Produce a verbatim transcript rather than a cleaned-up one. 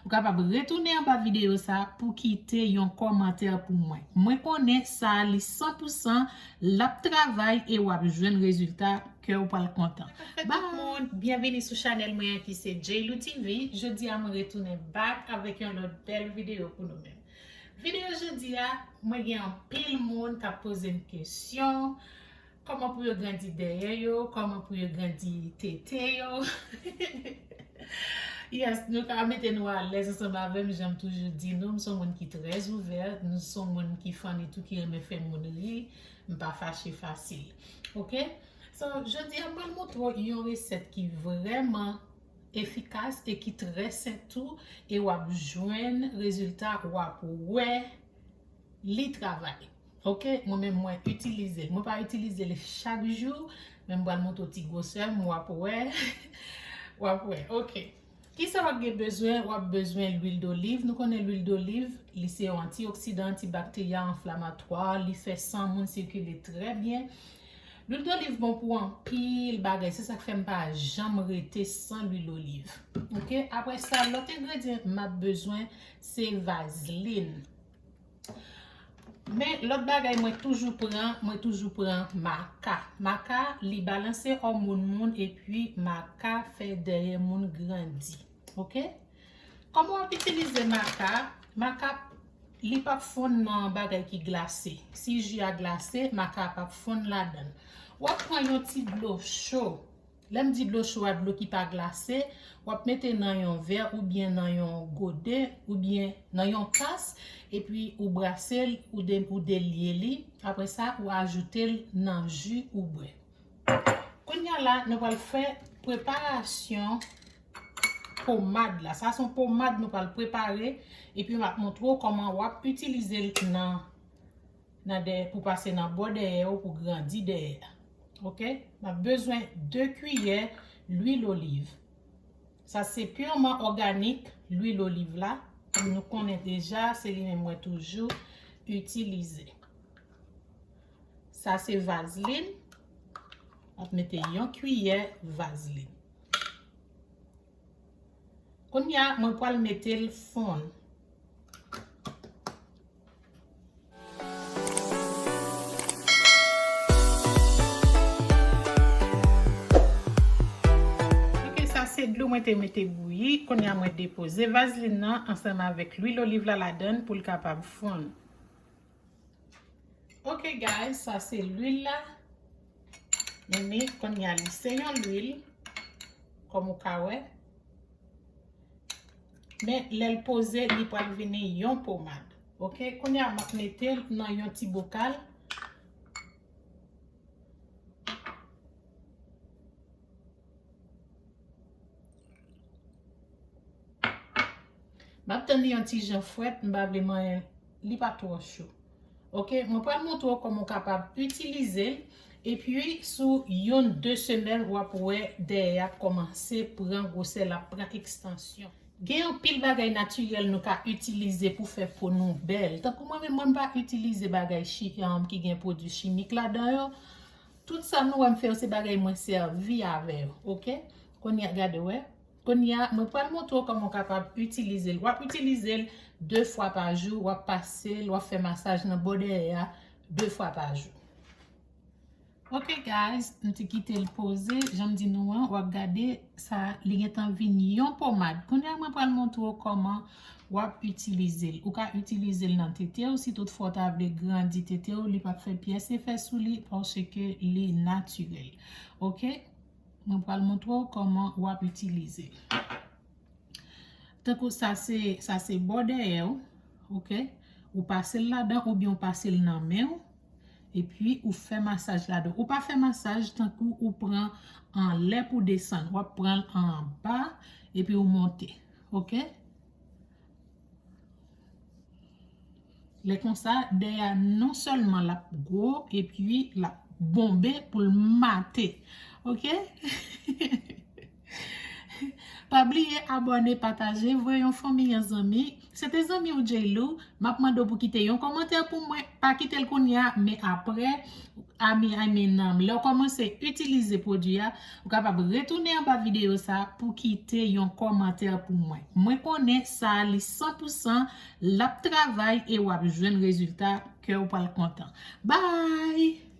Ou kapab retounen anba videyo sa pou kite yon kòmantè pou mwen. Mwen konnen sa li san pou san l ap travay e w ap jwenn rezilta ke w pral kontan. Bye tout moun, byenvini sou chanèl mwen an ki se J Lou T V. Jodi a mwen retounen back avèk yon lòt bèl videyo pou nou menm. Videyo jodi a, mwen gen anpil moun k ap poze m kesyon, kòman pou yo grandi dèyè yo, kòman pou yo grandi tete yo. Yes, nou ka mete nou alèz ansanm avè m, jan m toujou di nou, m se yon moun ki trè ouvè, m se yon moun ki funny tou, ki renmen fè moun ri, m pa fache fasil. Oke? So, jodi a m pral montre w yon resèt ki vrèman efikas e ki trè senp tou, e w ap jwenn rezilta, w ap wè li travay. Oke, mwen menm mwen itilize l. Mwen pa itilize l chak jou, men m pral montre w ti gwosè m, w ap wè. W ap wè. Oke. Kisa w ap gen bezwen? W ap bezwen lwil doliv. Nou konnen lwil doliv, li se yon antioksidan, antibakterya, anflamatwa, li fè san moun sikile trè byen. Lwil doliv bon pou anpil bagay, se sa k fè m pa janm rete san lwil oliv. Oke, apre sa, lòt engredyan m ap bezwen, se vazlin. Men lòt bagay mwen toujou pran, mwen toujou pran maka. Maka, li balanse òmòn moun epi maka fè dèyè moun grandi. Oke? Kòman w ap itilize maka? Maka, li p ap fonn nan bagay ki glase. Si ji a glase, maka p ap fonn ladan l. W ap pran yon ti dlo cho. Lè m di dlo cho a, dlo ki pa glase, w ap mete nan yon vè oubyen nan yon gode oubyen nan yon tas, epi ou brase l, ou de-, ou delye li. Apre sa, ou ajoute l nan ji ou bwè. Kounye a la, nou pral fè preparasyon pomad la. Sa se yon pomad nou pral prepare, epi m ap montre w kòman w ap itilize l nan, nan dèyè, pou pase nan bò dèyè w, pou grandi dèyè a. Oke? M ap bezwen de kiyè lwil oliv. Sa se pirman òganik, lwil oliv la. Nou konnen deja, se li menm mwen toujou itilize. Sa se vazlin. M ap mete yon kiyè vazlin. Kounye a, mwen pral mete l fonn. Oke, sa se dlo mwen te mete bouyi. Kounye a, mwen depoze vazlin nan ansanm avèk lwil oliv la ladan l pou l kapab fonn. Oke, guys, sa se lwil la. Men, men, kounye a, li se yon lwil, kòm ou ka wè. Men, lè l poze, li pral vini yon pomad. Oke, kounye a, m ap mete l nan yon ti bokal. M ap tann li yon ti jan frèt, m pa vle manyen, li pa twò cho. Oke, mwen pral montre w kòman w kapab itilize l, epi sou youn, de semèn, w ap wè dèyè a ap kòmanse pran gwosè, l ap pran ekstansyon. Gen anpil bagay natirèl nou ka itilize pou fè po nou bèl. Tankou mwen menm, mwen pa itilize bagay chi-, um, ki gen pwodui chimik ladan yo. Tout sa nou wè m fè yo, se bagay mwen sèvi avè yo, oke? Kounye a, gade, wè. Kounye a, mwen pral montre w kòman w kapab itilize l. W ap itilize l de fwa pa jou, w ap pase l, w ap fè masaj nan bò dèyè a de fwa pa jou. Oke, guys, m te kite l poze. Jan m di nou an, w ap gade sa, li gentan vin yon pomad. Kounye a, mwen pral montre w kòman w ap itilize l. Ou ka itilize l nan tete w, si toutfwa w ta vle grandi tete w, li p ap fè pyès efè sou li, paske li natirèl. Oke? Mwen pral montre w kòman w ap itilize l. Tankou sa se, sa se bò dèyè w, oke? Ou pase l ladan oubyen ou pase l nan men w, epi ou fè masaj ladan. Ou pa fè masaj tankou ou pran anlè pou desann. W ap pran l anba, epi ou monte, oke? Lè konsa, dèyè a non sèlman l ap gwo, epi l ap bonbe pou l mate. Oke? Pa bliye abòne, pataje, voye yon fanmi, yon zanmi. Se te zanmi w J Lou. M ap mande w pou kite yon kòmantè pou mwen. Pa kite l kounye a, men apre, ami, I mean, um, lè w kòmanse itilize pwodui a, ou kapab retounen anba videyo sa pou kite yon kòmantè pou mwen. Mwen konnen sa li san pou san, l ap travay e w ap jwenn rezilta ke w pral kontan. Bye!